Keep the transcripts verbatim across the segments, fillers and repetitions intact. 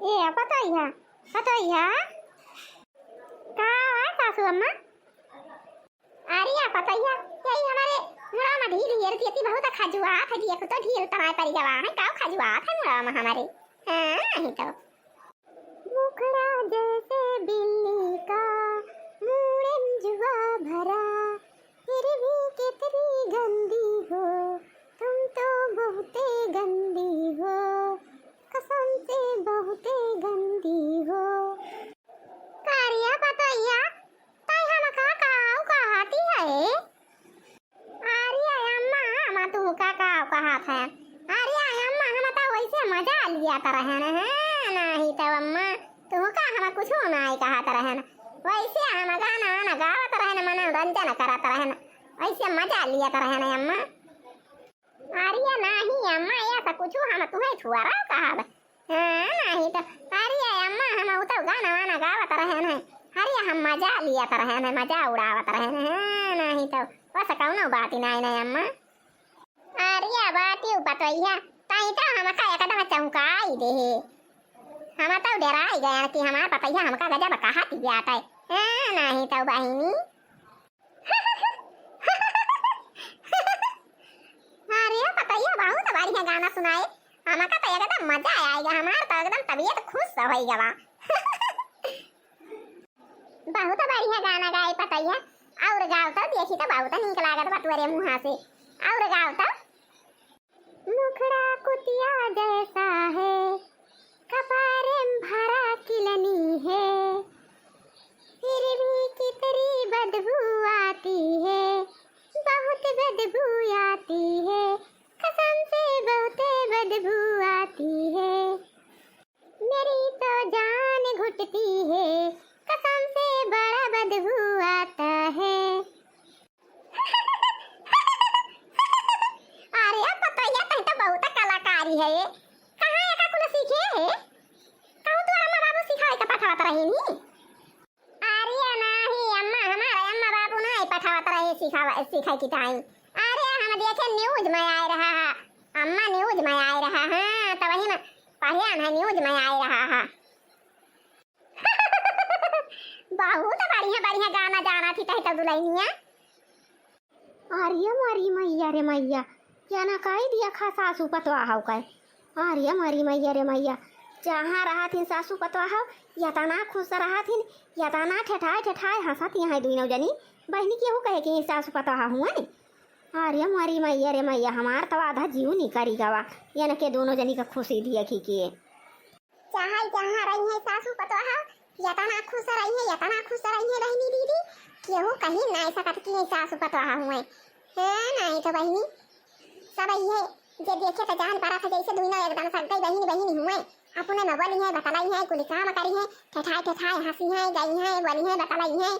ए पतोहिया, पतोहिया, का है सासू अम्मा? अरे या पतोहिया, यही हमारे मुड़ा में ढील हेर दिए थी, बहुत खजुआत है, देख तो ढील तमाय पड़ी गवा है, का खजुआत है मुड़ा में हमारे। हाँ, नहीं तो। मुखड़ा जैसे बिल्ली का, मूड़े में जुआ भरा, फिर भी कितनी गंदी हो, तुम तो बहुते गंदी हो, कसम से बहुते गंदी हो। का रे पतोहिया, तै हमका काऊ कहती है? अरे अम्मा, हम तुहका काऊ कहत है? अरे अम्मा, हम तो वैसे मजा लियात रहेन, हाँ, नहीं तो अम्मा, तुहका हम कुछो नाहीं कहत रहेन। वैसे हम गाना वाना गावत रहेन, मनोरंजन करत रहेन, वैसे मजा लियात रहेन अम्मा। अरे नाहीं अम्मा, ऐसा कुछो हम तुहैं थोड़ा कहब। हाँ, नाहीं तो, अरे अम्मा, हम उ तो गाना वाना गावत रहेन है। अरे हम मजा लियात रहेन है, मजा उड़ावत रहेन है। हाँ, नाहीं तो, बस कौनो बात ही नाहीं, नाहीं अम्मा। अरे बात ही पतोहिया, तई तो हमका एकदम चौंकाई देहे। हम तो डेराई गए कि हमार पतोहिया हमका गजब कहत ही जात है। हाँ, नाहीं तो बहिनी। अरे पतोहिया, बहुत बढ़िया गाना सुनाए। हमका तो एकदम मजा आइगा, हमार तो एकदम तबीयत खुश होइ गवा। बहुत बढ़िया गाना गाए पतोहिया, और गाओ तो, देखी तो बहुत नीक लागत बा तोरे मुँहा से, और गाओ तो। मुखड़ा कुतिया जैसा है, कपारे में भरा किलनी है, फिर भी कितनी बदबू आती है, बहुत बदबू आती है, कसम से बहुत बदबू आती है। मेरी तो जान घुटती है, कसम से बड़ा बदबू आता है। अरे पतोहिया, तै तो बहुत कलाकारी है। कहाँ एका कुल सीखे है? कहूँ तोर अम्मा बाबू सिखाए के पठावत रहे नी? अरे नाहीं अम्मा, हमार अम्मा बाबू नाहीं पठावत रहे सिखावा, सिखाए की ताई। अरे हम देखे news में आए रहा है, अम्मा news में आए रहा है, तो वही में पढ़े हम news में आए रहा है। बहुत बढ़िया बढ़िया गाना जाना थी तै तो दुल्हनिया। अरे मोरी मैया रे मैया, या ना काई दिया खा सासू पतोहा हो काई। अरे मोरी मैया रे मैया, जहाँ रहत हिन सासू पतोहा हो, यतना खुश रहत हिन, यतना ठेठाए ठेठाए हँसत यहाँ दुइनौ जनी। बहिनी केहू कहे कि सासू पतोहा हुए। अरे मोरी मैया रे मैया, हमार तो आधा जीव निकरी गवा, यनके दुनो जनी का खुशी दिया खी के। चाहे जहाँ रही है सासू पतोहा, यतना खुश रही है, यतना खुश रही है बहिनी दीदी, केहू कही नाहीं सकत कि सासू पतोहा हुए। है नाहीं तो बहिनी, सब ये जे देखे तो जान पड़ा था जैसे दुइनौ एकदम सगई बहिनी बहिनी हुए, अपने में बोली है, बतलाई है, कुल काम करी है, ठेठाए ठेठाए हँसी है, गई है, बोली है, बतलाई है।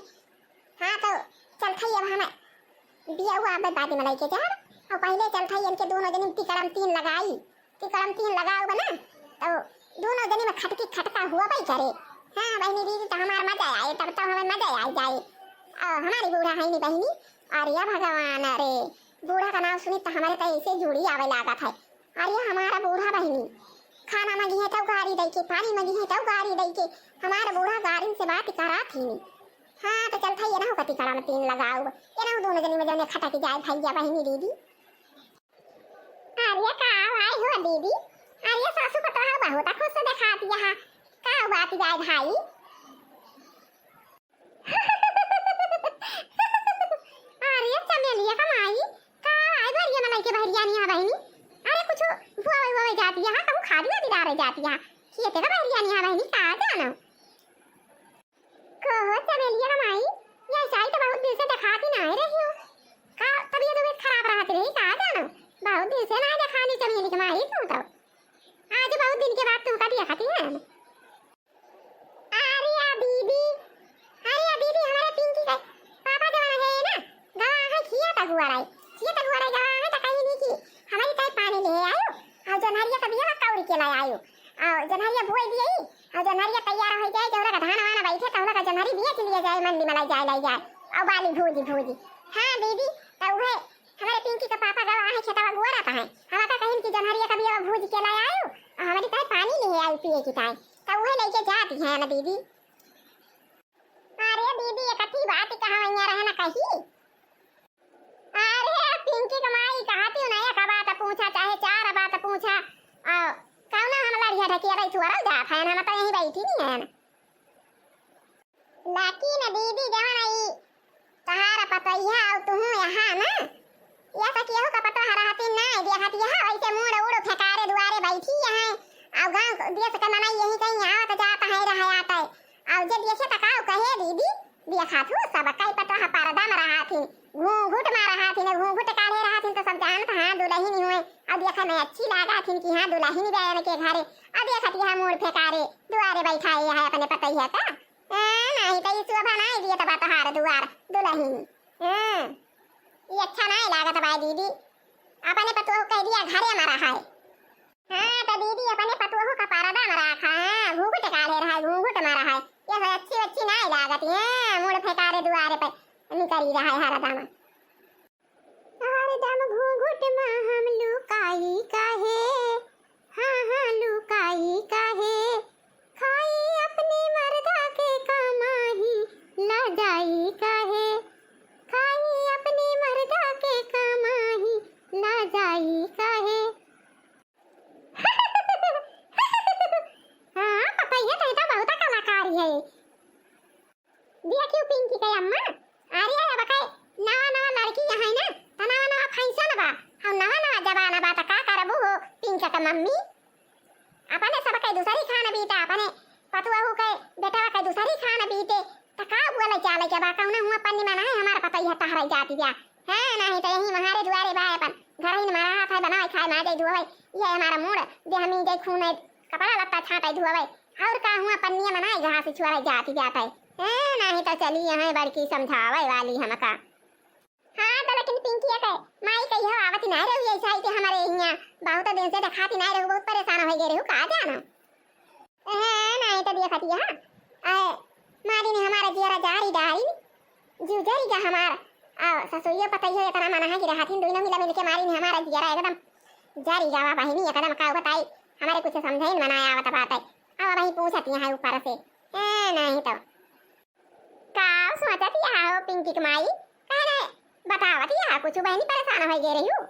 हाँ तो चलत हई अब हम बियउआ अब बाद में लइके जाब। और पहिले चलत हई इनके दुनो जनी तिकड़म तीन लगाई। तिकड़म तीन लगाउब ना तो दुनो जनी में खटकी खटका हुआ बई करे। हाँ बहिनी दीदी तो हमार मजा आए, तब तो हमें मजा आई जाए। और हमारी बूढ़ा है नी बहिनी। अरे या भगवान रे, बूढ़ा का नाम सुनी तो हमारे तो ऐसे जुड़ी आवे लागत है। अरे हमारा बूढ़ा बहिनी खाना मांगी है तो गारी दई के, पानी मांगी है तो गारी दई के। हमारा बूढ़ा गारिन से बात करा थी नी। हाँ तो चलत हई ये ना हो कति कड़ा में तीन लगाउब, ये ना हो दुनो जनी में जौने खटक जाए भैया बहिनी दीदी। अरे का भाई हो दीदी, अरे सासू पतोहा बहुत खुश देखात यहाँ, का बात जाए भाई? अरे चमेलिया का माई, का आई बरिया में लइके बहरिया निया बहिनी? अरे कुछ बुआवे उआवे जाती है, कहूँ खादी वादी डारे जाती है, खेते का बहरिया निया बहिनी, का जानो? कहो चमेलिया का माई, ये साई तो बहुत दिन से देखाती ना रही हो, का तबीयत उबीयत खराब रहत रही, का जानो? बहुत दिन से ना देखानी चमेली का माई तू तो, आज बहुत दिन के बाद तू का देखती है। अरे या दीदी, अरे या दीदी, हमारे पिंकी के पापा जवन है ना, गवा है खिया तगुआराई, खिया तगुआराई गवा है तो कहीं नहीं कि हमारी ताई पानी ले आयो, और जनहरिया का बिया कौड़ी के ले आयो, और जनहरिया बुआई दिए ही, और जनहरिया तैयार हो जाए, जौरा का धान वाना बैठे, तो का जनहरी बेच लिया जाए, मंडी में ले जाए, ले जाए, और बाली भूजी भूजी। हाँ दीदी, तो वह हमारे पिंकी का पापा गवा है खेतवा गुआरा का है, हम का कहिन कि जनहरिया का बिया भूज के ले आयो, और हमारी ताई पानी ले आयो पिए की ताई। तो उहे लइके जाती है ना दीदी। अरे दीदी, एक अठी बात कहा वइया रहे ना कही। अरे पिंकी के माई कहती हूँ ना, एक बात पूछा चाहे चार बात पूछा, और कौना हम लड़िया ढकिया रही छुअरल जात है, हम तो यहीं बैठी नहीं है ना। लेकिन दीदी जवन ई तहार पतैया और तुहूँ यहाँ ना, या तो केहू का पतोह रहती ना, देखत यहाँ वैसे मूड़ उड़ फेंकारे दुआरे बैठी यहाँ, और गाँव देश के मनई यही कहीं आवत जात है, रह आत है, और जे देखे त काऊ कहे दीदी, देखत हूँ सब कई पतोह पर्दा में रहत हिन, घूंघट में रहत हिन, घूंघट काढ़े रहत हिन तो सब जानत हाँ दुलहिन हुए, और देखे में अच्छी लागत हिन कि हाँ दुलहिन बा इनके घरे, और देखत यहाँ मूड़ फेंकारे दुआरे बैठाए है अपने पतैया का। ए, नहीं तो ई शोभा नहीं दिए तो बा तोहार दुआर दुलहिन। हाँ, ई अच्छा नहीं लागत बा दीदी, अपने पतोह कह दिया घरे में रहा है। हाँ, तो दीदी अपने पतोह का परदा में रखा, हाँ, घूंघट काढ़े रहा है, घूंघट में रहा है। ये है अच्छी अच्छी नहीं लागत, हाँ, मूड़ फेंकारे दुआरे पे निकरी रहा है हरदम। हरदम घूंघट में हम लुकाई काहे, हाँ, हाँ, लुकाई काहे, खाई अपने मर्दा के कमाई, लजाई काहे, खाई अपने मर्दा के कमाई, लजाई काहे। हाँ, पतैया तो, तो बहुत कलाकारी है। देखियो पिंकी के अम्मा, अरे अब के नवा नवा लड़की यहाँ है ना, तो नवा नवा फैशन बा, और नवा नवा जमाना बा, तो का करबू हो पिंकी के मम्मी? अपने सबके दूसरी खान बीते, अपने पतुआहू के बेटवा के दूसरी खान बीते, तो का बोले चाले के बा, कौनो हुआ पन्नी में नहीं हमार पतैया टहराई जाती बा। हाँ, नहीं तो यही हमारे दुआरे बा, अपन घर ही में रहा था, बनाए खाए, माजे धोवे, ये हमारा मूड़, देह में जे खून है, कपड़ा लत्ता छाटे धोवे, और का हुआ पन्निया में नहीं घास छुआरे जाती जाते। हाँ, नहीं तो चली यहाँ बड़की समझावे वाली हमका। हाँ, तो लेकिन पिंकिया के माई कहियो आवत ना रही, ऐसा ही कि हमारे यहाँ बहुत दिन से दिखाती ना रहू, बहुत परेशान हो गए रहू, का जाना। हाँ, नहीं तो देखतिया, आए, मारी ने हमारा जियरा जारी डारी, जीव जरी गा हमार। आओ, ससुइयो पतइहो इतना मना है कि रहथिन, दुइनो मिला मिलके मारी ने हमारा जियरा एकदम जरी गावा बहिनी, एकदम का बताई, हमारे कुछ समझे न मनाया आवत बात है। अब वही पूछती है ऊपर से, हाँ, नहीं तो। का सोचत या हो पिंकी के माई? काहे बतावत या कुछ बहिनी परेशान होइ गए रही हूँ?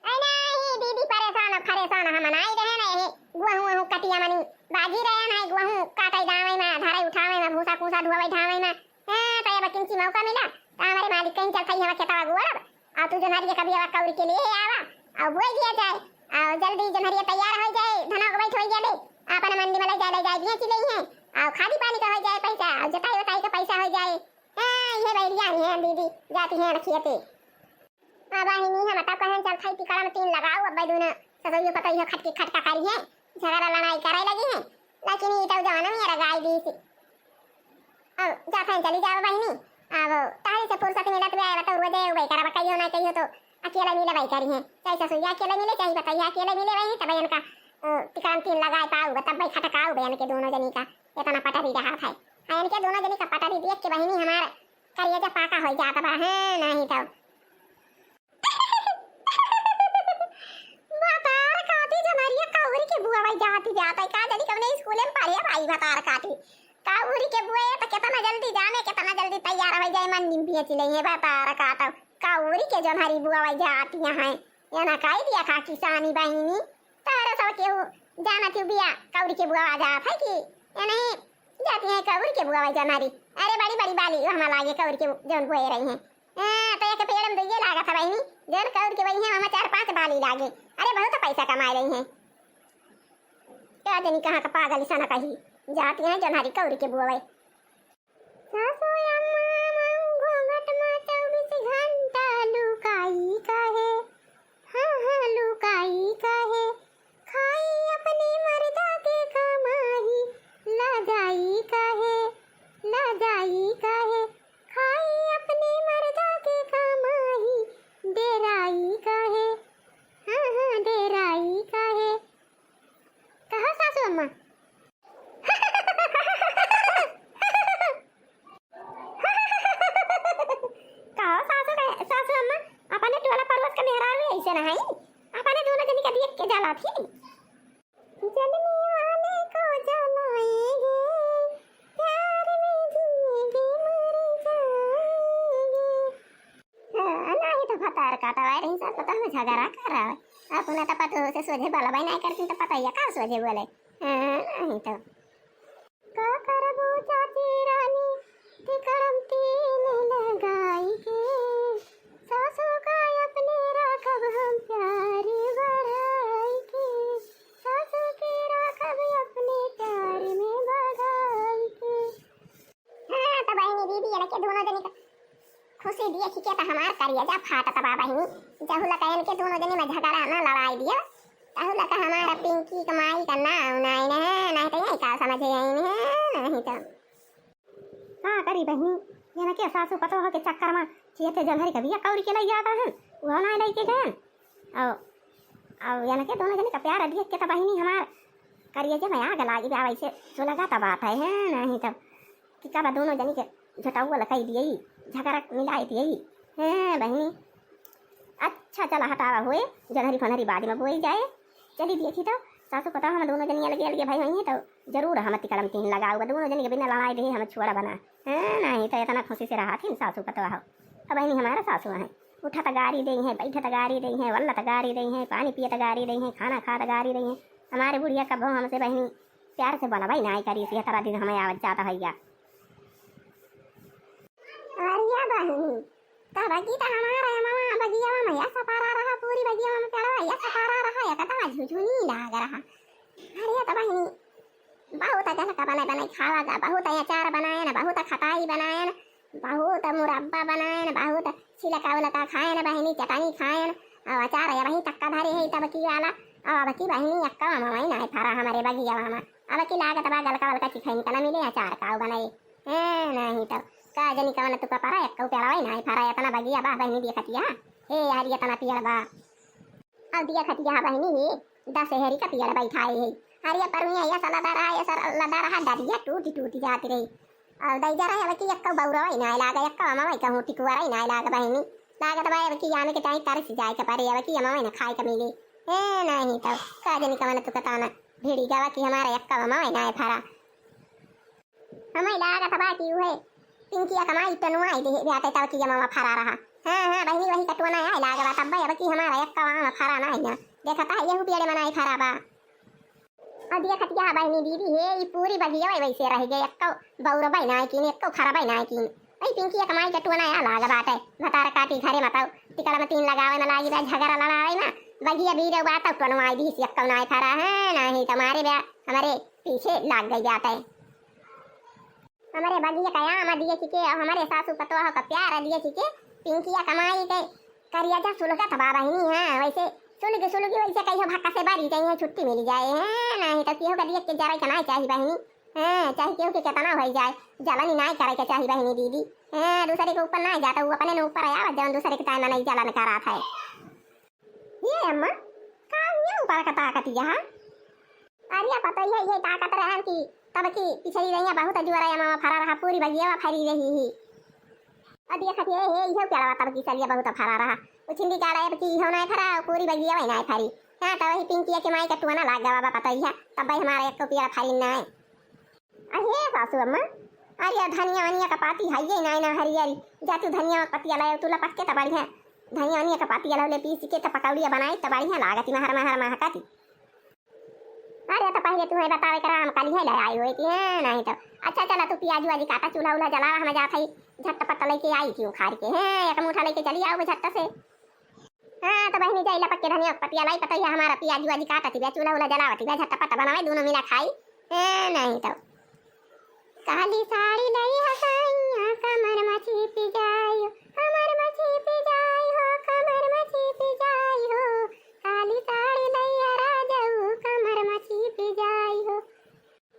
अरे नहीं दीदी, परेशान परेशान हम नाई रहे ना, यही गुहूँ वहूँ कटिया मनी बाजी रहे ना, गुहूँ काटे दावे में, धरे उठावे में, भूसा कूसा ढोवे ढावे में। हाँ, तो अब किंची मौका मिला, तो हमारे मालिक कहीं चल सही हम खेतवा गोड़ब, और तू जनहरिया कभी आवा कौरी के लिए आवा, और बोई दिया जाए, और जल्दी जनहरिया तैयार हो जाए, धना को बैठ हो जाए, अपन मंडी में ले जाए, ले जाए, बेच ले हैं, और खादी पानी का हो जाए पैसा, और जोताई वोताई का पैसा हो जाए। हाँ, ये बैरिया नहीं है दीदी, जाती हैं रखिए ते। अब बहिनी हम तब कहें चल खाई तिकड़म तीन लगाओ, अब दुनो ससुरियो पतोहियो खटकी खटका करी है, झगड़ा लड़ाई करे लगी है, लेकिन ई तो जवाना में रगाई दी सी। अब जाते हैं चली जाओ बहिनी, अब तारी से फुर्सत मिलत बे आए तो रोजे उबे करब, कहियो ना कहियो तो अकेला मिले भाई करी है, चाहे ससुरिया अकेला मिले, चाहे पतोहिया अकेला मिले बहिनी, तब इनका, अ, तिकड़म तीन लगाए पाऊ, तब भाई खटकाऊ बे इनके दोनों जनी का, इतना पटरी रहा था। हाँ, इनके दोनों जनी का पटरी देख के बहिनी हमार करेजा पाका हो जात बा, हाँ, नहीं तो। भतार काटी जनहरिया कौरी के बुआवै जाती जात है, का जानी कौने स्कूले में पढ़े भाई भतार काटी। कौरी के बुआए तो कितना जल्दी जाने, कितना जल्दी तैयार हो जाए, मन निम्पिया चिल्लाई है भतार काटो। कौरी के जनहरी बुआवै जाती यहाँ, ये ना कह दिया का किसानी बहिनी। तारा सब केहू जानत हूँ बिया कौरी के बुआवा जात है कि ये नहीं जाती है कौरी के बुआवा जनहरी। अरे बड़ी बड़ी बाली हमा लागे कौरी के जौन बोए रही हैं। हाँ, तो एक पेड़ में दुइये लागत है बहिनी, जौन कौरी के वही है, हमा चार पांच बाली लागे। अरे बहुत पैसा कमाए रही हैं। का जानी कहाँ का पागल सन कही जाती हैं जनहरी कौरी के बुआवे। सासू अम्मा मऊ घूंघट मा चउबीस घंटा लुकाई काहे? हाँ, हाँ, लुकाई काहे? खाई अपने मर्दा के कमाई, लजाई काहे? लजाई काहे? खाई अपने मर्दा के कमाई, डेराई काहे? हाँ, हाँ, डेराई काहे? कहो सासू अम्मा। कहो सासू के, सासू अम्मा, अपने टोला पड़ोस के मेहरारू ऐसे ना है, अपने दोनों जनी के देख के जलात ही। जलने वाले को जला पतवार ही सब पता में झगड़ा कर रहा है। अपना तो पतोह से सोझे बोलबे नहीं करती तो पता ही का सोझे बोले। हाँ, नहीं तो। का करबू चाची रानी, तिकड़म तीन लगाई के, सासू का अपने राखब हम प्यार बढ़ाई के, सासू के राखब अपने प्यार में बढ़ाई के। हाँ, तो बहिनी दीदी, एनके दोनों जनी का खुशी देखि के तो हमार करेजा फाटत बा बहिनी। जहू लका एनके दोनों जनी में झगड़ा ना लड़ाई दिया, तहू लका हमारा पिंकी के माई का नाव नाई न है, नहीं तो यही का समझे आई न है, नहीं तो। का करी बहिनी, एनके सासू पतोह के चक्कर में चेते जोन्हरी का बिया कौरी के लई जात रहन, उहो नाई लई के गयन। और, और एनके दोनों जनी का प्यार देख के तो बहिनी हमार करेजे में आग लागी बा, वैसे सुलगा तो बात है, है नहीं तो। कि का बा दोनों जनी के झटौवल कई दियई, झगड़ा मिलाई दियई। हैं बहिनी, अच्छा चला हटावा होए, जनहरी फनहरी बाद में बोई जाए। चली देखी तो, सासू पतोह हम दोनों जनी अलगे अलगे भाई होई हैं तो जरूर हम तिकड़म तीन लगाऊ, दोनों जनी के बिना लड़ाई रहे हम छोड़ा बना। हैं, नहीं तो इतना खुशी से रहा थी सासू पतोह। अब बहिनी हमारा सासू हैं, उठत गारी दे हैं, बैठत गारी दे हैं, वल्लत गारी दे हैं, पानी पियत गारी दे हैं, खाना खात गारी दे हैं। हमारे बुढ़िया कबो हमसे बहिनी प्यार से बोलबई नाई करी, से तरह दिन हमें आवत जात भैया। अरे बहिनी, तब की त हमारा अमवा बगियावा में या सपारा रहा, पूरी बगियावा में पेड़वा या सपारा रहा, या कतवा झुझुनी लाग रहा। अरे त बहिनी, बहुत गलका बनाए बनाए खावा गा, बहुत अचार बनाए ना, बहुत खटाई बनाए ना, बहुत मुरब्बा बनाए ना, बहुत छिलका उलका खाए ना बहिनी, चटनी खाए ना, और अचार या वही तक्का धरे है तब की वाला, और अब की बहिनी अक्का ममई नाई फरा हमारे बगियावा में। अब की लागत बा गलका वलका चिखैन का ना मिले अचार का बनाए। ए, नहीं तो का जनी कवन तू का परा, एक्को पेड़वा ही नाई फरा, इतना बगिया बा बहिनी देखतिया। ए यार, इतना पेड़ बा। अब देखतिया बहिनी ही, दस हेरी का पेड़ बैठाए है। अरे परुनिया ये सला लदा रहा, ये सला लदा रहा, डरिया टूटी टूटी जाती रही। और दैजा रहे अब की एक्को बौरवा ही नाई लागा, एक्को अमवा ही कहूँ टिकुआरा ही नाई लागा बहिनी। लागत बा अब की आमे के चाहे तरस जाए के परे, अब की अमवा ही ना खाए के मिले। ए, नहीं तो का जनी कवन तू का ताना भिड़ी गवा कि हमारा एक्को अमवा ही नाई फरा। हमें लागत बा कि उहे पिंकिया कमाई टनुआई दे बाटे तब कि अमवा फरा रहा। हाँ, हाँ, बहिनी वही कटुआ ना आए लाग बा, तब अब कि हमारा एक्को आम फरा ना है ना। देखता है, यहू पेड़े मनाई फरा बा। और देखत क्या बहिनी दीदी, हे, ई पूरी बगिया वैसे रह गए, एक्को बौरबा ना किन, एक्को फरबा ना किन। वही पिंकिया कमाई कटुआ ना आए लाग बाटे। भतार काटी घरे मताऊ, तिकड़म तीन लगावे में लागी बा, झगड़ा लड़ावे में। बगिया बीरे बात टनुआई दी, एक्को ना फरा है, नहीं तो मारे बा, हमारे पीछे लाग गई जाता है। हमरे बगिया का आम दिए चिके और हमरे सासू पतोह का प्यार दिए चिके, पिंकिया कमाई के करेजा सुलगत बा बहिनी। हाँ, वैसे सुलगी सुलगी वैसे कहियो भक्का से बारी जाई है, छुट्टी मिल जाए है, नहीं तो केहू का दिए के जरा के ना चाही बहिनी। हाँ, चाहे केहू के केतना होई जाए, जलन ना करे के चाही बहिनी दीदी। हाँ, दूसरे के ऊपर ना जाता, वो अपने ने ऊपर आया, जौन दूसरे के ताई में नहीं जलन करात है। ये अम्मा, का हुआ ऊपर का ताकत यहाँ? अरे पता ही है, ये ताकत रहन की तब की पिछली रहिया बहुत जुआरा अमवा फरा रहा, पूरी बगिया फरी रही ही। और देखत ये, ये, ये क्या तब की सलिया बहुत फरा रहा। उछिंदी काला अब की हो ना फरा, पूरी बगिया वही ना फरी। हाँ, तो वही पिंकिया के माई का टुआना लाग गवा बा, पता ही है, तब भाई हमारा एक को पिया फरी ना है। अरे सासू अम्मा, अरे धनिया वनिया का पाती है ये ना, ना हरियरी। जा तू धनिया का पतिया लायो, तू लपक के त बढ़िया। धनिया वनिया का पाती अलहले पीस के त पकौड़िया बनाई त बढ़िया लागती, महर महर महकती। अरे त पहिले तू है बतावे के राम काली है ले आई होई कि है नहीं तो। अच्छा चला तू प्याज उआज काटा, चूल्हा उल्हा जलावा, हम जात है झटपट लेके आई थी उखाड़ के। हैं, एक मुठा लेके चली आओ झट से। हाँ, तो बहिनी जाई लपक के धनिया के पतिया लाई, पतैया हमारा पियाज उआज काटत बा, चूल्हा उल्हा जलावत बा, झटपट बनावे, दोनों मिला खाई। ए, नहीं तो। काली साड़ी लई ह सैया, कमर में छिपि जाई हो, कमर में छिपि जाई हो, कमर में छिपि जाई हो। काली साड़ी लई ह राजाऊ, कमर में छिपि जाई हो।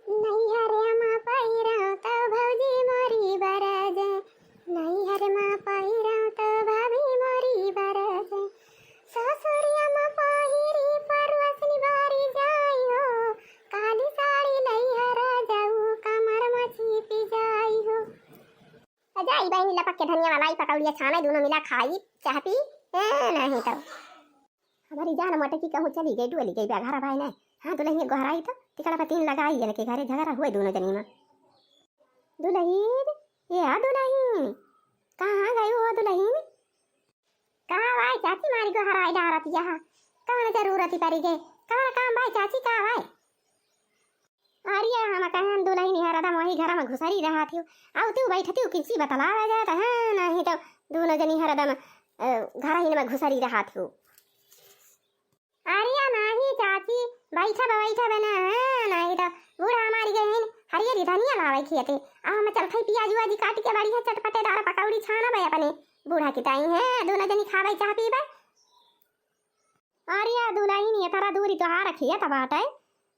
नैहर मा पहिरौं त भौजी मोरी बरजे, नैहर मा पहिरौं त भाभी मोरी बरजे। ससुरिया मा पहिरी परवस निबारी जाई हो, काली साड़ी नैहर जाऊ कमर मा छिपि जाई हो। जाई बहिनी लपक के धनिया वाला ई पकौड़िया छाने, दोनों मिला खाई, चाह पी, ए, नहीं तो। हमारी जान मटकी कहूँ चली गई, डोली गई बा घर भाई ने। हाँ, दुल्हनिया गोहराई तो टिकड़ा पर तीन लगाई, इनके घरे झगड़ा हुए दोनों जनी में। दुल्हन, ए आ दुल्हन, कहाँ गई हो दुल्हन? का भाई चाची मारी गोहराई डारत यहा? कवन जरूरत परी गए? कवन काम भाई चाची का भाई? अरे हम कहन दुलहिन हरदम वही घर में घुसरी रहत हो। आउ तू बैठती हो किसी बतलावा जात है, नहीं तो दोनों जनी हरदम, अ, घर ही में घुसरी रहत हो। अरे नाही चाची, बैठब, बैठब ना, हाँ, नाही तो बूढ़ा हमारी गए हैं, हरियरी धनिया लावे खेते। आ हम चलत हई पियाज उआजी काट के बढ़िया चटपटेदार पकौड़ी छानब अपने बूढ़ा की ताई, हैं, दोनों जनी खावे चाह पीबे। अरे दुलहिन, ये तारा दूरी तोहार खेत बाटे,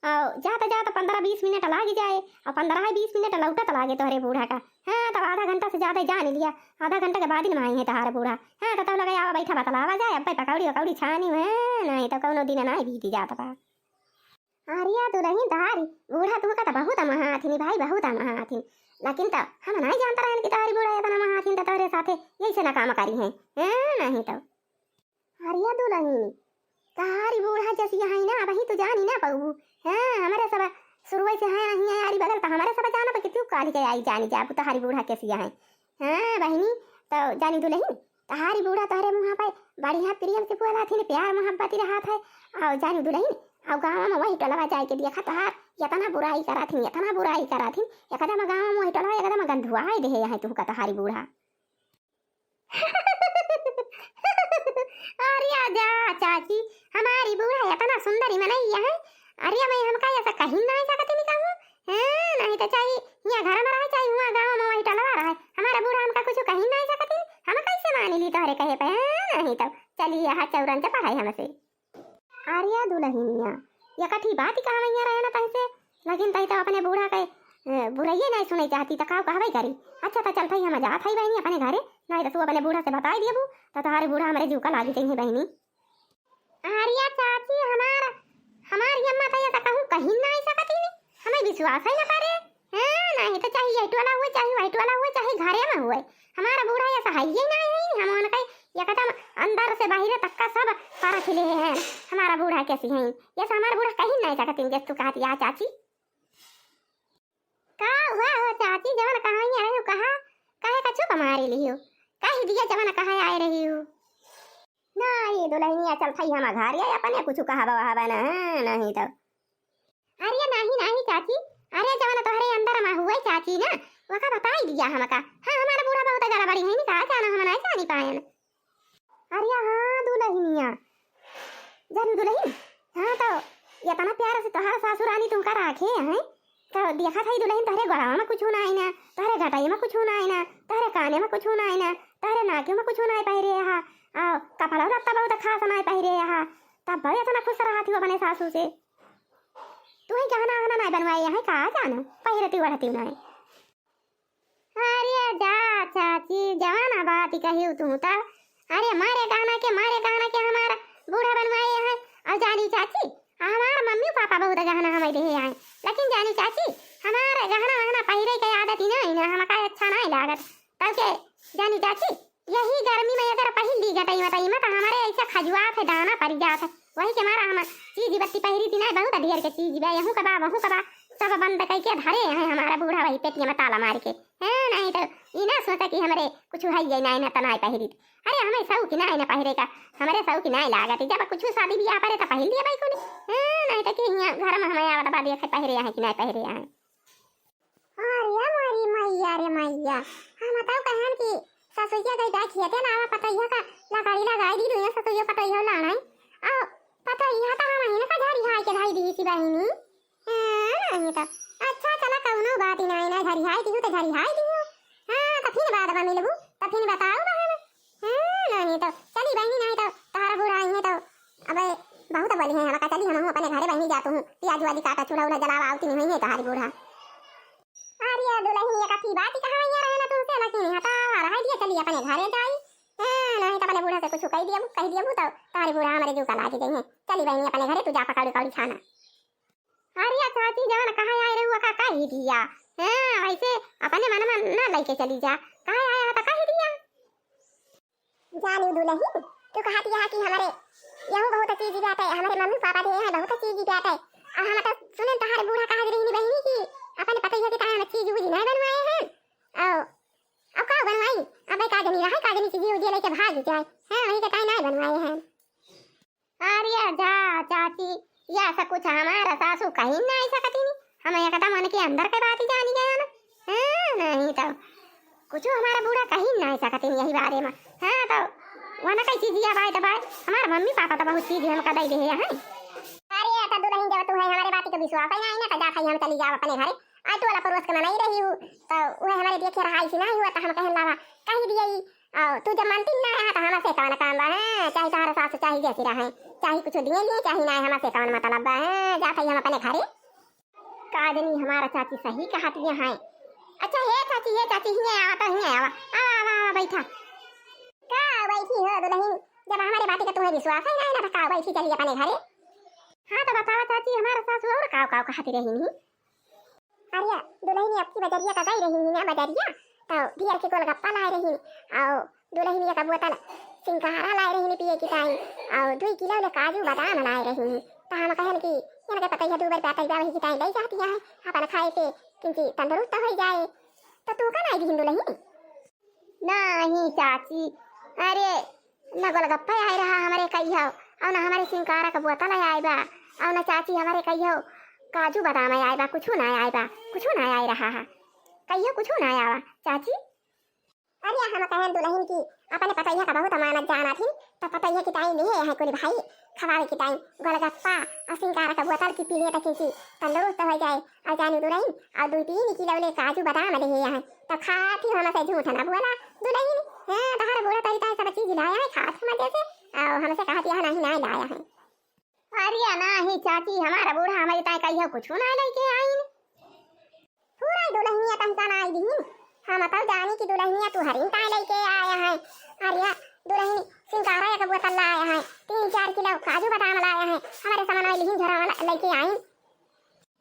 और जात जात पन्द्रह बीस मिनट लाग जाए, और पन्द्रह बीस मिनट लौटत लागे तोहरे बूढ़ा का। हाँ, तब आधा घंटा से ज्यादा जान लिया, आधा घंटा के बाद ही में आई है तोहार बूढ़ा। हाँ, तो तब लगे आवा बैठा बतलावा जाए, अब पकौड़ी वकौड़ी छानी है, नहीं तो कौनो दिन ना बीती जात बा। अरे दुलहिन, तोहारी बूढ़ा तुहका तो बहुत महाथिन भाई, बहुत महाथिन, लेकिन तो हम नहीं जानता रहन कि तोहारी बूढ़ा इतना महाथिन तो तोहरे साथे यही से ना काम करी है, हैं, नहीं तो। अरे दुलहिन, तोहारी बूढ़ा जैसी है ना, वही तो जानी ना पाऊ। हाँ, हमारे सब शुरुए से है, नहीं है यारी बगल, तो हमारे सब जाना पर कितनी काली के आई जानी जाबू तोहारी बूढ़ा कैसी है। हाँ बहिनी, तो जानी दुलहिन, तोहारी बूढ़ा तोहरे मुँह पे बढ़िया प्रेम से बोला थी, प्यार मोहब्बत ही रहा था। और जानी दुलहिन, और गाँव में वही टोलवा जाए के देखा तोहार इतना बुराई करा थी, इतना बुराई करा थी, एकदम गाँव में वही टोलवा एकदम गंधुआई दे है तू का तोहारी बूढ़ा। अरे जा चाची, हमारी बूढ़ा इतना सुंदर ही मनई है। अरे मैं हमका ऐसा कहीं नहीं सकती नहीं कहूँ। हाँ, नहीं तो चाहे यहाँ घर में रहे, चाहे हुआ गाँव में वही टलवा रहे, हमारा बूढ़ा हमका कुछ कहीं नहीं सकती। हम कैसे मान ली तोहरे कहे पे? हाँ, नहीं तो चलिए यहाँ चौरन से पढ़ाई हमसे। अरे दुलहिनिया, ये कठी बात ही कहवैया रहे ना तैसे, लेकिन तई तो अपने बूढ़ा के, ए, बुराइये नहीं सुने चाहती, तो का कहबे करी। अच्छा, तो चल भाई, हम जात हई बहिनी अपने घरे, नहीं तो तू अपने बूढ़ा से बताई दियबू, तो तोहारे बूढ़ा हमरे जीव का लागी जइहे बहिनी। अरे चाची, हमार, हमार हिम्मत है, तो कहूँ कहीं नहीं सकती नहीं, हमें विश्वास है ना करे। हाँ, नहीं तो चाहे यही टोला हुए, चाहे वही टोला हुए, चाहे घरे में हुए, हमारा बूढ़ा ऐसा है ही नहीं है। हम उनका एकदम अंदर से बाहर तक का सब परख ले हैं। हमारा बूढ़ा कैसी है, ऐसा हमारा बूढ़ा कहीं नहीं सकती, जस तू कहती आ चाची। का हुआ हो चाची, जवन कहाँ रहे हो, कहा, काहे का चुप मारे लियो, कही दिया जवन कहाँ आए रही हो। ना, ये दुलहिनिया चल थई हम घर या अपने कुछ कहबा वहबा ना, नहीं तो। अरे नाही, नाही चाची, अरे जवन तोहरे अंदर मा हुए चाची ना, वका बताई दिया हमका। हाँ, हमारा बूढ़ा बहुत गड़बड़ी है, नहीं का जाना हम नहीं जानी पायन। अरे हाँ दुलहिनिया, जानू दुलहिन, हाँ तो इतना प्यार से तोहरा सासुरानी तुमका राखे हैं, तो देखा था दुलहिन तोहरे गड़वा में कुछ ना आई ना, तोहरे गटाई में कुछ ना आई ना, तोहरे काने में कुछ ना आई ना, तोहरे नाके में कुछ ना आई पहिरे हा, आ कपड़ा लत्ता बहुत खास ना आई पहिरे हा, तब भाई इतना खुश रहा थी अपने सासू से। तू ही गहना वहना नहीं बनवाए हैं का जानो, पहिरती ओढ़ती नहीं। अरे जा चाची, जवाना बात ही कही तू तो। अरे मारे गहना के, मारे गहना के हमारा बूढ़ा बनवाए हैं। और जानी चाची, हमार मम्मी पापा बहुत गहना हमें दे आए, लेकिन जानी चाची, हमार गहना वहना पहिरे के आदत ही नहीं ना, हमका अच्छा नहीं लागत। तब के जानी चाची, यही गर्मी में अगर पहिर ली गटई वटई में, तो हमारे ऐसा खजुआ पे दाना पड़ जात है। वही के मारा हम चीज बत्ती पहिरी थी ना, बहुत ढेर के चीज बा, यहूँ का बा, वहूँ का बा, सब बंद करके धरे हैं हमारा बूढ़ा वही पेटिया में ताला मार के। हाँ, नहीं तो ई ना सोचा कि हमरे कुछ है ये ना, ना तो ना पहिरी। अरे हमें शौक ना है ना पहिरे का, हमारे शौक ना लागत है। जब कुछ शादी ब्याह परे तो पहिर लिया भाई कोनी। हाँ, नहीं तो कि यहाँ घर में हमें आवत बाद ये पहिरे हैं कि नहीं पहिरे हैं। अरे मोरी मैया रे मैया, हम तो कहन कि ससुइया गई जाए खेते ना आवा पतैया का लकड़ी लगाई दी, दुनिया ससुइया पतैया लानाई। आ पतैया तो हम ही ना का झरिहाई के धाई दी सी बहिनी। हाँ, नहीं तो। अच्छा चला कौनो बात ही नहीं ना, झरिहाई दी तो झरिहाई दी। हाँ, तो फिर बाद में मिलबू, तो फिर बताऊ बहन। हाँ, नहीं तो चली बहिनी, नहीं तो तोहरा बूढ़ा आई है तो अबे बहुत बोली है हमका। चली हम अपने घरे बहिनी जात हूँ, पियाज वाली काटा चूल्हा उल्हा जलावा आवती नहीं है तोहरी बूढ़ा। अरे दुलहिन ये कथी बात कहा यहाँ रहे ना तुमसे, लेकिन हटा रहा दिया, चली अपने घरे जाई। हाँ, नहीं तो अपने बूढ़ा से कुछ कह दिया, कह दिया तो तोहरी बूढ़ा हमारे जूका लागी गई है। चली बहिनी अपने घरे, तू जा पकौड़ी कौड़ी छाना। अरे चाची जवन कहाँ आए रहे हुआ का कही दिया। हाँ, वैसे अपने मन में ना लेके चली जा, कहाँ आया था कही दिया। जानी दुलहिन, तू कहत यहाँ कि हमरे यहू बहुत चीज जाते, हमरे मम्मी पापा दे यहाँ बहुत चीज जाते, और हम तो सुने तोहार बूढ़ा कहत रही बहिनी कि अपन पतैया के तान चीज उज नहीं बनवाए हैं। आओ, अब का बनवाई? अब का जनी रहा, का किसी जी उजिया लेके भाग जाए। हाँ, वही के ताई नाई बनवाए हैं। अरे जा चाची, या सब कुछ हमारा सासू कहीं नाई सकती नहीं। हम एकदम उनके अंदर के बात ही जानी गए ना। हाँ, नहीं तो कुछ हमारा बूढ़ा कहीं नाई सकती नहीं यही बारे में। हाँ, तो वरना कई चीज या बात बात हमारे मम्मी पापा तो बहुत चीज हमका दे दे हैं। अरे तो दुल्हन, जब तू है हमारे बात के विश्वास ही नहीं ना, तो जा खाई हम चली जाओ अपने घरे। आज तू वाला परोस के मनाई रही हूँ, तो वह हमारे देखे रहा ऐसी नहीं हुआ, तो हम कहन लावा कही दिए। और तू जब मानती ना रहा, तो हमसे कौन काम बा, हैं? चाहे तोहरा सास चाहे जैसी रहे, चाहे कुछ दिए लिए, चाहे ना, हमसे कौन मतलब बा, हैं? जात ही हम अपने घरे। का जनी हमारा चाची सही कहत ये हैं। अच्छा, हे चाची, हे चाची, हियाँ आवा, तो हियाँ आवा, आवा, आवा, आवा, बैठा। का बैठी हो दुल्हन, जब हमारे बात का तुम्हें विश्वास है ना, ना तो का बैठी, चली अपने घरे। हाँ, तो बतावा चाची, हमारा सासू और काव काव कहती रही नहीं। अरे दुल्हनी, अबकी बजरिया का गई रही ना बजरिया, तो बियर के गोलगप्पा लाए रही, और दुल्हनिया का बोतल सिंघारा लाए रही पिए की ताई, और दुई किलो ले काजू बादाम लाए रही। तो हम कहन कि इनके पता ही है, दो बार प्याता ही वही की ताई ले जाती है अपन खाए के, क्योंकि तंदुरुस्त हो जाए। तो तू का लाई दिहिन दुल्हनी? नहीं चाची, अरे न गोलगप्पा आए रहा हमारे कहियो, और न हमारे सिंघारा का बोतल आए बा, और न चाची हमारे कहियो काजू बादाम आए बा, कुछ ना आए बा, कुछ ना आए रहा है, कहियो कुछ ना आवा चाची। अरे हम कहन दुल्हन की अपने पतैया का बहुत मानत जानत ही, तो पतैया की ताई लिए है कुल भाई खवावे की ताई गोलगप्पा और सिंघारा का बोतल की पी ले, ताकि की तंदुरुस्त हो जाए। और जानी दुल्हन, और दो तीन किलो ले काजू बादाम ले है, तो खाती हमसे झूठ ना बोला दुल्हन। हाँ, तोहर बूढ़ा तोरी ताई सब चीज लाया है, खात मजे से, और हमसे कहत यह नहीं, नहीं लाया है। अरे नहीं चाची, हमारा बूढ़ा हमारे ताई कहियो कुछ ना लेके आइन। पूरा दुल्हनिया तहका ना आई दीन, हम तो जानी कि दुल्हनिया तू हरिन ताई लेके आया है। अरे दुल्हन सिंघारा एक बोतल लाया है, तीन चार किलो काजू बादाम लाया है, हमारे सामान वाली ही झरा वाला लेके आई।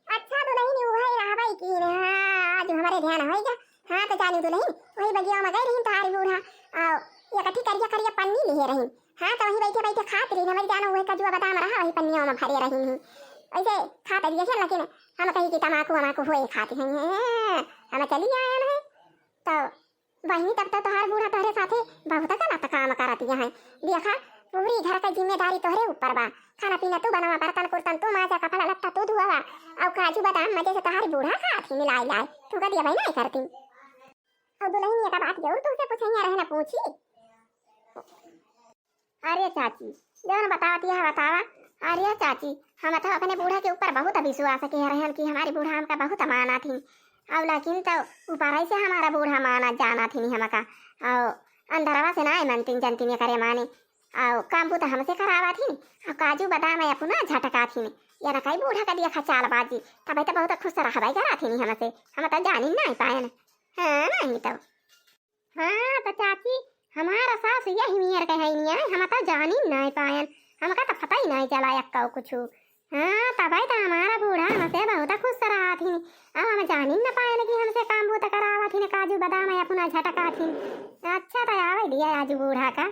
अच्छा दुल्हन, उहे रहबै की ना, आज हमारे ध्यान होइगा। हाँ, तो जानी दुल्हन, वही बगिया में गए रही तारी बूढ़ा, और ये कथी करिया करिया पन्नी लिए रही। हाँ, तो वही बैठे बैठे खात रही, हमारी जानो वही काजू बादाम रहा, वही पन्नियों में भरे रही। ऐसे खात रही है, लेकिन हम कही कि तमाकू वमाकू होए खाती हैं, हम चली आए हैं। तो बहिनी, तब तो तोहार बूढ़ा तोहरे साथे बहुत गलत काम करत हैं। देखा, पूरी घर का जिम्मेदारी तोहरे ऊपर बा। खाना पीना तू बनावा, बर्तन कुर्तन तू माजा, कपड़ा लत्ता तू धुआवा, और काजू बादाम मजे से तोहार बूढ़ा खात ही मिलाई लाई, तू का दिया भाई नहीं करती। और दुल्हनिया का बात जरूर तुमसे पूछेंगे, रहे ना पूछी। अरे चाची, जवन बतावत यह बतावा। अरे चाची, हम तो अपने बूढ़ा के ऊपर बहुत विश्वास के रहन कि हमारी बूढ़ा हमका बहुत माना थी। और लेकिन तो ऊपर से हमारा बूढ़ा माना जाना थी नहीं हमका। और अंदरवा से ना मनतीन जनतीन करे माने। और काम बूता हमसे करावा थी। और काजू बादाम है अपना झटका थी। या ना कई बूढ़ा का दिया खा चाल बाजी। तब तो बहुत खुश रहबे करा थी नहीं हमसे। हम तो जानी नहीं पायन। हाँ, नहीं तो। हाँ, तो चाची, हमारा सास यही नियर के है नियर, हम तो जानी नहीं पायन, हमका तो पता ही नहीं चला यक्का कुछ। हाँ, तबे तो हमारा बूढ़ा हमसे बहुत खुश रहा थी, अब हम जानी न पायन कि हमसे काम बूत करावा थी, काजू बादाम है अपना झटका थी। अच्छा, तो आवे दिया आज बूढ़ा का।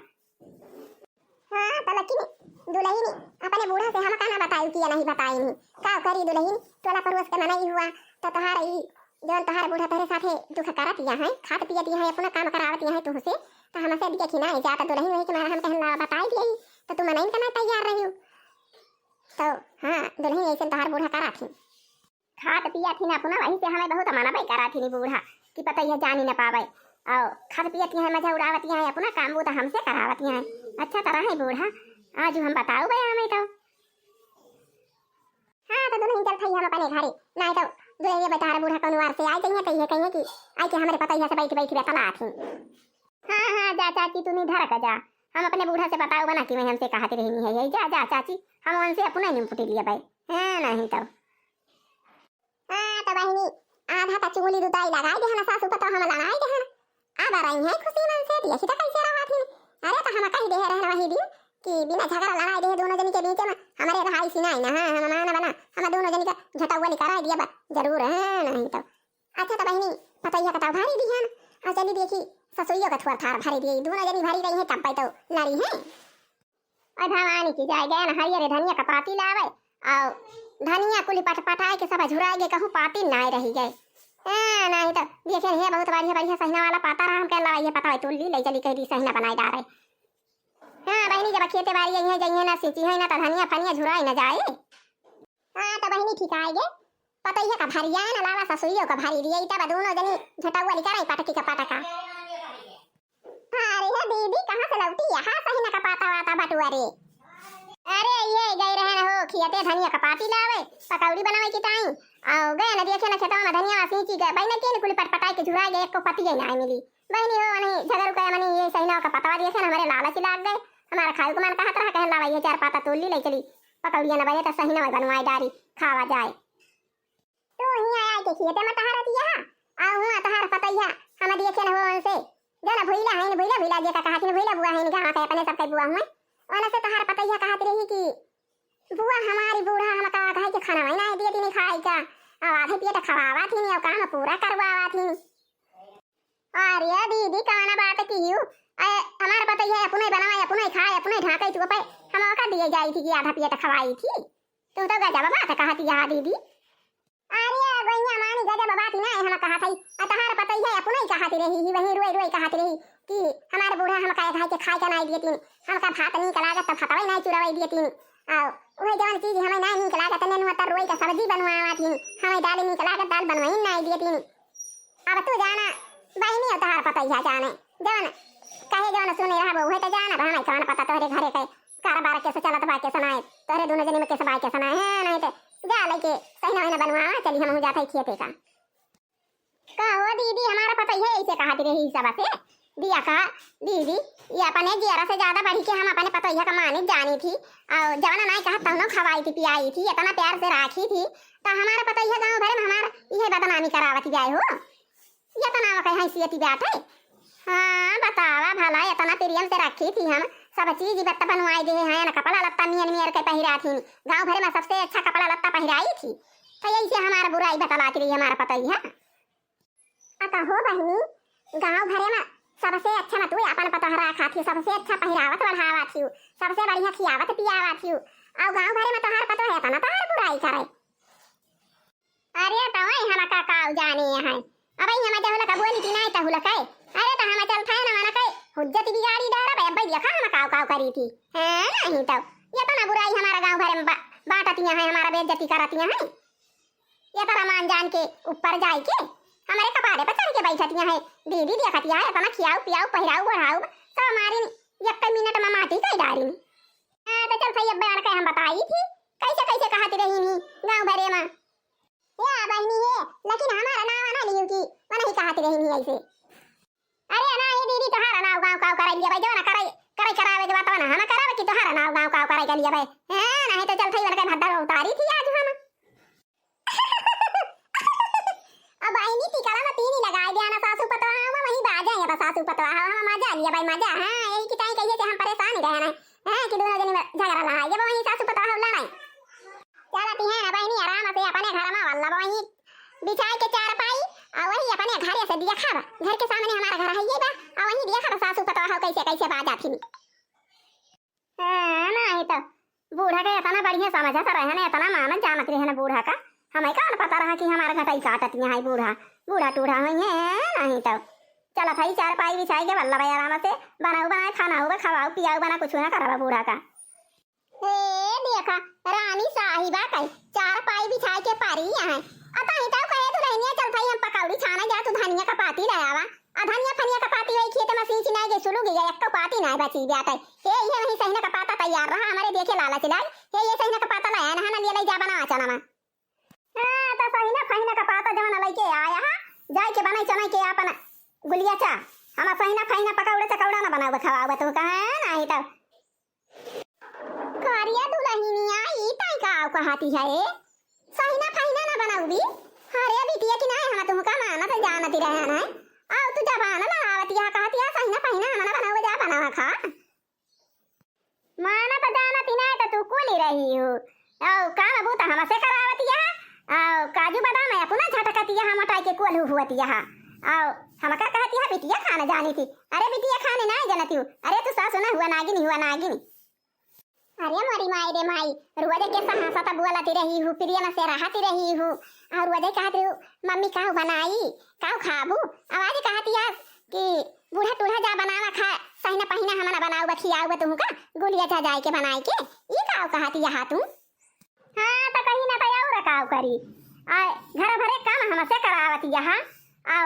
हाँ, तो लेकिन दुल्हन अपने बूढ़ा से हम का ना बताई कि या नहीं बताई नहीं। का करी दुल्हन, टोला पड़ोस के मनई हुआ, तो तोहार ई जौन तोहार बूढ़ा तोहरे साथे दुख करत या है, खात पियत या है, अपना काम करावत या है तुहसे, तो हमसे दिया कि ना जात दुल्हन वही के मारा हम कहन ला बताई दिया ही, तो तू मनई का ना तैयार रही। तो हाँ, दुल्हन ऐसे तोहार बूढ़ा करा थी। खात पिया थी ना अपना, वही से हमें बहुत मनबे करा थी नी बूढ़ा कि पता यह जानी न पावे। और खात पिया थी है, मजा उड़ावत है, अपना काम बूता हमसे करावत है। अच्छा तरह है बूढ़ा, आज हम बताऊ बे हमें तो। हाँ, तो दुल्हन चल थई हम अपने घरे, नहीं तो दुल्हन ये बेचारा बूढ़ा कौन वार से आई जाइए, कहिए, कहिए कि आई के हमारे पता यह से बैठ बैठ बतला थी। हाँ, हाँ, जा चाची, तू नहीं धर का जा, हम अपने बूढ़ा से बताऊ बना कि मैं हमसे कहती रहनी है, यही जा, जा चाची, हम उनसे अपना निपटी लिए भाई। हाँ, नहीं तो। हाँ, तो बहिनी, आधा तो चुगली दुताई लगाई देहन, सासू पतोह हम लड़ाई देहन। अब रही है खुशी मन से, देखी तो कैसे रहा थी। अरे, तो हम कही देहे रहन वही दिन कि बिना झगड़ा लड़ाई देहे दोनों जनी के बीच में, हमारे रहाई सी नहीं ना, हाँ, हम माना बना, हम दोनों जनी का झटौवली कराई दिया बा, जरूर है, नहीं तो। अच्छा, तो बहिनी, पतैया का तो भारी दिहन, और चली देखी, ससुइयों का थोड़ा थार भारी दिए, दोनों जनी भारी रही है, तब पे तो लड़ी है। और भवानी की जाए, गए न हरियर धनिया का पाती लावे, और धनिया कुली पटपटाए के सब झुराए गए, कहूँ पाती नाय रही गए। हाँ, नाहीं तो देखे रहे, बहुत बढ़िया बढ़िया सहिना वाला पाता रहा, हम कहे लावा ये पतवा तोल ली, लइ चली कहि दी सहिना बनाइ डारे। हाँ बहिनी, जब खेते बारी अइहैं, जइहैं ना सींचिहैं ना, त धनिया फनिया झुराइ ना जाए। हाँ त बहिनी ठीक आए गे, पतोहिया का भरिया ना लावा, ससुइयो का भरी दिए, तब दूनो जनी झटौआ लिकराई पटकी का पटका। अरे हे दीदी, कहाँ से लौटी यहाँ सहिना का पाता वाता बटुआ रे? अरे ये गए रहे न हो, खियते धनिया का पाती लावे, पकौड़ी बनावे की ताई। आओ गए न, देखे न खेतवा में धनिया सींची गए, बहिनी के कुल पटपटाई के झुराइ गए, एको पतिये ना मिली। बहिनी हो, नहीं झगड़ू कहे मनी, ये सहिना का पतवा देखे न, हमरे लालच लाग गए। हमारा खाए को मन कहत रहा, कहन लावा ये चार पाता तोल ली, लइ चली पकौड़िया न बने त सहिना में बनवाए डारी, खावा जाए। तू हियाँ आए के खियते में तहार अतिया, आ हुआँ तहार पतैया, हम देखे न हो उनसे। जौन भुइला हइन, भुइला, भुइला जेका कहत हिन, भुइला बुआ हइन, गाँव के अपने सबके बुआ हुए। ओने से तहार पतैया कहत रही कि बुआ हमारी बूढ़ा हमका कहे के खाना वही ना दिए तीनी खाई का, अब आधे पेट खवावा थीनी, अब काम पूरा करवावा थीनी। अरे दीदी, कौन बात की यू? अरे, हमार पतैया अपने बनाए, अपने खाए, अपने ढाँके, तू पे हम ओका दिए जाई थी कि आधा पेट खवाई थी। तू तो गजब बात कहती है दीदी। अरे गोइया मानी, गजब बात ना है, हम कहत हई, आ तहार पतैया अपने कहत रही ही, वही रोई रोई कहत रही कि हमार बूढ़ा हमका एक हाई के खाए का नाई दिए तीन, हमका भात नीक लागत त भातवा नाई चुरावे दिए तीन, आ वही जवन चीज हमें नाई नीक लागत, नेनुआ तर रोई का सब्जी बनवावा थी, हमें दाल नीक लागत दाल बनवाई नाई दिए तीन। अब तू जाना बहिनी, अब तहार पतैया जाने, जवन कहे जवन सुने रहबो उहे त जाना, अब हमें कौन पता तोहरे घरे के कारोबार कैसे चलत बा, कैसे नाई, तोहरे दोनों जने में कैसे बा, कैसे नाई है, नहीं तो जा लइके सहिना वहिना बनवावा, चली हमहू जात हई खेते का। का हो दीदी, हमारा पतैया ऐसे कहत रही सब से, दिया का दीदी, ये अपने जियरा से ज्यादा बढ़ी के हम अपने पतैया का मानी जानी थी, और जवना नाई कहत तवनो खवाई थी, पियाई थी, इतना प्यार से राखी थी, तो हमारा पतैया गाँव भर में हमार इहे बदनामी करावत जाए हो। इतना ओके हैसियत बाटे। हाँ, बतावा भला, इतना प्रेम से रखी थी हम, सब चीज बत्ता बनवाई दे हैं, न कपड़ा लत्ता मियन मियर के पहिरा थी, गाँव भर में सबसे अच्छा कपड़ा लत्ता पहिराई थी, तो यही से हमारा बुराई बतलात रही हमारा पतैया। आ कहो बहिनी, गाँव भरे में सबसे अच्छा में तू अपन पतोहरा खात ही, सबसे अच्छा पहिरावत ओढ़ावत ही, सबसे बढ़िया खियावत पियावत ही, और गाँव भरे में तोहार पतोह है, इतना तोहार बुराई करे। अरे तवई हम का काव जाने हैं। अबे हम जहुला का बोली कि नाई तहुला कहे। अरे तो हम चल थे ना मना कहे। हुज्जत बिगाड़ी डारा बे, अबे देखा हम काव काव करी थी। हैं, नहीं तो। इतना बुराई हमारा गाँव भरे में बा-, बांटतिया हैं, हमारा बेइज्जती करतिया हैं। इतना मान जान के ऊपर जाए के, हमारे कपारे पर चढ़ के बैठतिया हैं। दीदी देखतिया है, इतना खियाऊ, पियाऊ, पहिराऊ, ओढ़ाऊ, सब हमारी एक मिनट में माटी कई डारी। हाँ, तो चल सही, अब्बे आन के हम बताई थी, कैसे, कैसे कहत रही नी गाँव भरे में। या बहिनी हे, लेकिन हमारा नाव ना लियो कि मनही कहत रही नी ऐसे। अरे ना, ये दीदी, तोहारा नाव गाँव काव कराई लिया भाई, जवना कराई, कराई करावे के बात ना, हम करावे कि तोहारा नाव गाँव काव कराई लिया भाई। हाँ, नहीं तो चल सही, उनके भद्दा उतारी थी आज हम। अब बहिनी टिकला में तीन ही लगाए दिया ना, सासू पतोहा, हम वहीं बाजे हैं, बस सासू पतोहा, हम मजा लिया भाई, मजा। हाँ, यही कि ताई कहिए कि हम परेशान ही रहे ना, हाँ, कि दोनों जनी में झगड़ा लड़ाई, जब वहीं सासू पतोहा लड़ाई। चलती है ना बहिनी, आराम से अपने घर में वल्लभ वहीं बिछाए के चारपाई, और वही अपने घर से दिया खाब, घर के सामने हमारा घर है ये बा, और वहीं दिया खाब सासू पतोहा कैसे कैसे बाजा थी। हाँ, नहीं तो बूढ़ा के इतना बढ़िया समझत रहन, इतना मानत जानत रहन बूढ़ा का। हमें कौन पता रहा कि हमारा घटाई काटत यहाँ है बूढ़ा, बूढ़ा टूढ़ा हुई है, नहीं तो। चलत है चारपाई बिछाई के वल्लभ आराम से बनाऊ बनाए खाना हुआ, खवाऊ पियाऊ बना कुछ ना करबा बूढ़ा का। ए देखा, रानी साहिबा कई चारपाई बिछाई के पारी यहाँ। अतही तो कहे दुल्हनिया चल भाई हम पकौड़ी छाना जा, तू धनिया का पाती ले आवा। आ धनिया फनिया का पाती वही खेत में सींच ना गए, सुलू गया, एक पाती ना बची जाता है। हे, ये वही सहिना का पाता तैयार रहा, हमारे देखे लालच लाग। हे, ये सहिना का पाता लाया ना, ना लिया ले जा बना चना में। हाँ, तो सहिना फहिना का पाता जवन लइके आया हा, जाए के बनाई चना के आपन गुलिया चा। हम सहिना फहिना पकौड़ा चकौड़ा ना बनावे खवावे तो कहे नहीं तो। करिया दुलहिनिया, ई ताई का आउ कहती है, ए? सहिना फहिना ना बनाउबी? अरे बिटिया कि नाय, हम तुमका मानत जानती रहे ना। आउ तू जबान लड़ावतिया, कहतिया, सहिना फहिना हम ना बनाउबे, जा बनावा खा। मानत जानती नाय त तू कुली रही हो। आउ काम बूता हमसे करावतिया, आउ काजू बादाम है अपना झटकतिया, हम उठाई के कोल्हू हुअतिया। आउ हमका कहतिया, बिटिया खाने जानी थी। अरे बिटिया खाने नाय जानती हूँ। अरे तू सासु ना हुआ नागिनी, हुआ नागिनी। अरे मोरी माई रे माई, रोज के सहासत बोलत रही हूँ, प्रेम से रहत रही हूँ, और रोज कहत रही हूँ, "मम्मी काऊ बनाई, काऊ खाबू?" आवाज कहत यस कि बूढ़ा टूढ़ा जा बनावा खा, सहिना पहिना हमना बनाऊ बा, खियाऊ बा तुहूँ का, गुलिया जा जाए के बनाए के, ई काऊ कहत यहा तू? हाँ, त कही ना त और काऊ करी, आ घर भरे काम हमसे करावत यहा, आ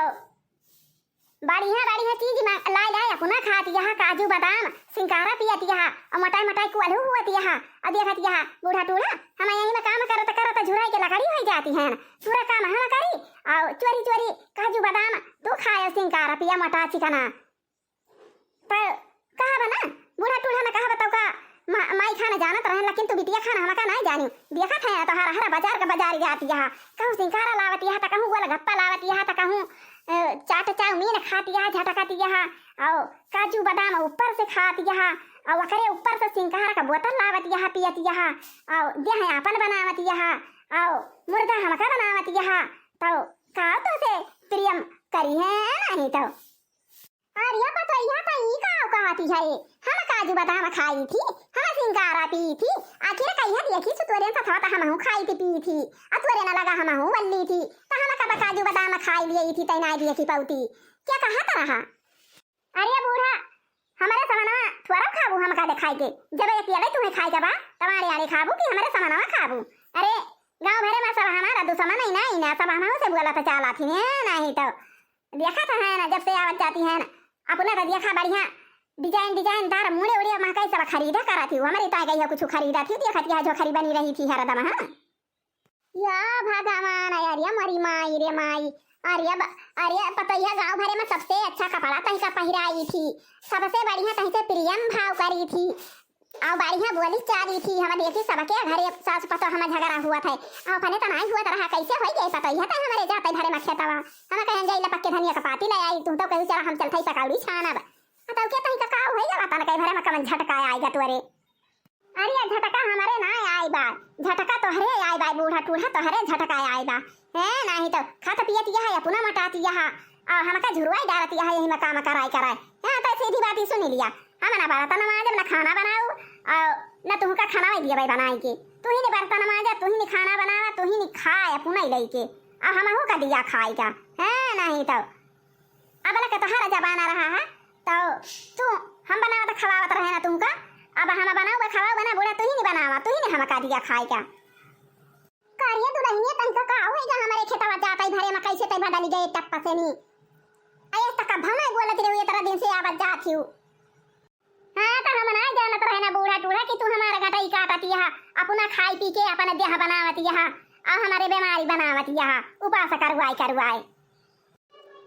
बढ़िया बढ़िया चीज मा-, लाए लाए अपना खात यहा, काजू बादाम सिंकारा पियत यहा, और मोटाई मोटाई कुअलहू हुअत यहा, और देखत यहा बूढ़ा टूढ़ा हम यही में काम करत करत झुराई के लकड़ी हो जाती है, पूरा काम हम करी, और चोरी चोरी काजू बादाम तू खाए, सिंकारा पिया मोटा चिकना। त कहब ना, बूढ़ा टूढ़ा ना कहब तउ का, मा-, माई खाना जानत रहन, लेकिन तू बिटिया खाना हमका नाहीं जानी। देखत है तोहार हरा बाजार का बाजार जात यहा, कहूँ सिंकारा लावत यहा, त कहूँ गोलगप्पा लावत यहा, त कहूँ, अ, चाट चाउमीन खात यहा, झटकत यहा, और काजू बादाम ऊपर से खात यहा, और ओकरे ऊपर से सिंकारा का बोतल लावत यहा, पियत यहा, और देह आपन बनावत यहा, और मुर्दा हमका बनावत यहा, तउ का तोसे प्रेम करी है नाहीं तउ? अरे पतोहिया, त ई का कहती है? हम काजू बादाम खाई थी, हम सिंगारा पी थी, आखिर कहिया देखी सु तोरे सथवा त हमहू खाई थी पी थी, आ तोरे न लगा हमहू बल्ली थी, त हम कब काजू बादाम खाई लिए थी, तै नाहीं देखी पौती, क्या कहत रहा? अरे बूढ़ा, हमरे समनवा थोड़ा खाबू हमका देखाई के, जब अकेले तुम्हें खाई के बा, तब आड़े आड़े खाबू कि हमरे समनवा खाबू? अरे गाँव भरे में सब हमारा दुश्मन ही नहीं ना, सब हमहू से बोलत चालत ही, नाहीं तो देखत है ना, जब से आवत जाती है ना, अपना का देखा बढ़िया design design दार मुड़े उड़े महकाई सब खरीदा करत ही, हमरे ताई गई है कुछ खरीदा थी, देखत यह जो खरी बनी रही थी हरदम, हाँ। या भगवान, अरे मोरी माई रे माई, अरे ब-, अरे पतोहिया गाँव भरे में सबसे अच्छा कपड़ा तहीं का पहिराई थी, सबसे बढ़िया तहीं से प्रेम भाव करी थी, अउ बढ़िया बोली चाली थी। हम देखी सबके घरे सास पतोह में झगड़ा हुआ था, अउ अपने त नाहीं हुआ रहा, कैसे होई गई पतोहिया त हमरे जाते भरे में खेतवा। हम कहें जाई ला पक्के धनिया का पाती ले आई, तू तो कही चला हम चलते पकौड़ी छानब। आ तब के तहीं का का होई गवा तन कई भरे में कमन झटका आएगा तोरे। अरे झटका हमरे ना आई बा, झटका तोहरे आई बा, बूढ़ा टूढ़ा तोहरे झटका आई बा। हैं, नाहीं तो खात पियत यह है, अपना मोटात यह है, अउ हमका झुरवाई डालत यह है, यही में काम कराए कराए। हाँ, तो सीधी बात ही सुन लिया, हम ना बर्तन मांजब, ना खाना बनाऊ, अउ ना तुहका खाना वही दिया भाई बनाई के। तू ही ने बर्तन मांजा, तू ही ने खाना बनावा, तू ही ने खाए, अपना ही लई के, अउ हमहू का दिया खाए का। हैं, नाहीं तो अब लगे तोहार जमाना रहा है, तो तू हम बनावत खवावत रहे ना तुमका, अब हम बनाऊ बा खवाऊ बना बूढ़ा, तू ही नहीं बनावा, तू ही नहीं हमका दिया खाए का। करिए दुल्हनिया तनका का होई जा हमरे खेतवा जात ही भरे में कैसे तै बदली गए टप्पा से नी। अये तक भमा बोलत रहे ये तरह दिन से आवत जात ही। हाँ, तो हम ना जानत रहे ना बूढ़ा टूढ़ा कि तू हमार गटई काटत यहा, अपना खाई पी के अपना देह बनावत यहा, अउ हमारे बीमारी बनावत यहा, उपास करवाए करवाए।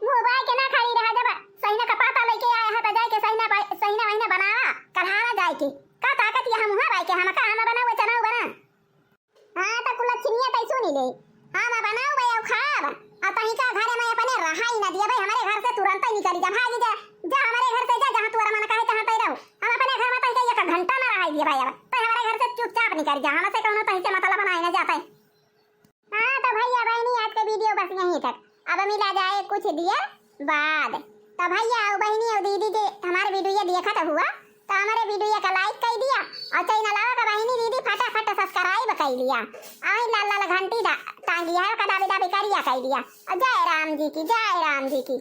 मुँह बाय के ना खड़ी रहा, जब सहिना का पाता लेके आया है तो जाए के सहिना पा-, सहिना वहिना बनावा, कल्हारा जाए के। का ताकत यहा मुँह बाय के, हम का हम बनावे चनाऊ बना। हाँ, त कुलच्छिनिया तै सुनी ले। हम बनाऊ बे अउ खाब। अउ तहीं का घरे में अपने रहाई ना दिया भाई, हमरे घर से तुरंत ही निकली जा, भागी जा, जा हमरे घर से जा, जहाँ तोरा मन कहे तहाँ तै रहो। हम अपने घर में तहीं का एक घंटा ना रहाई दिया भाई, अब तै हमरे घर से चुपचाप निकली जा, हमसे कौनो तहीं से मतलब बनाए ना जाते। हाँ, तो भैया बहनी, आज के video बस यहीं तक। अब मिला जाए कुछ देर बाद। तो भैया अउ बहनी अउ दीदी जे हमारे video ये देखत हुआ, तो हमारे video का like कर दिया अउ channel आवा का बहनी दीदी फटाफट subscribe कर लिया। आई लाल लाल घंटी दा-, टांग लिया है, का दाबी दाबी करिया कर लिया। अउ जय राम जी की, जय राम जी की।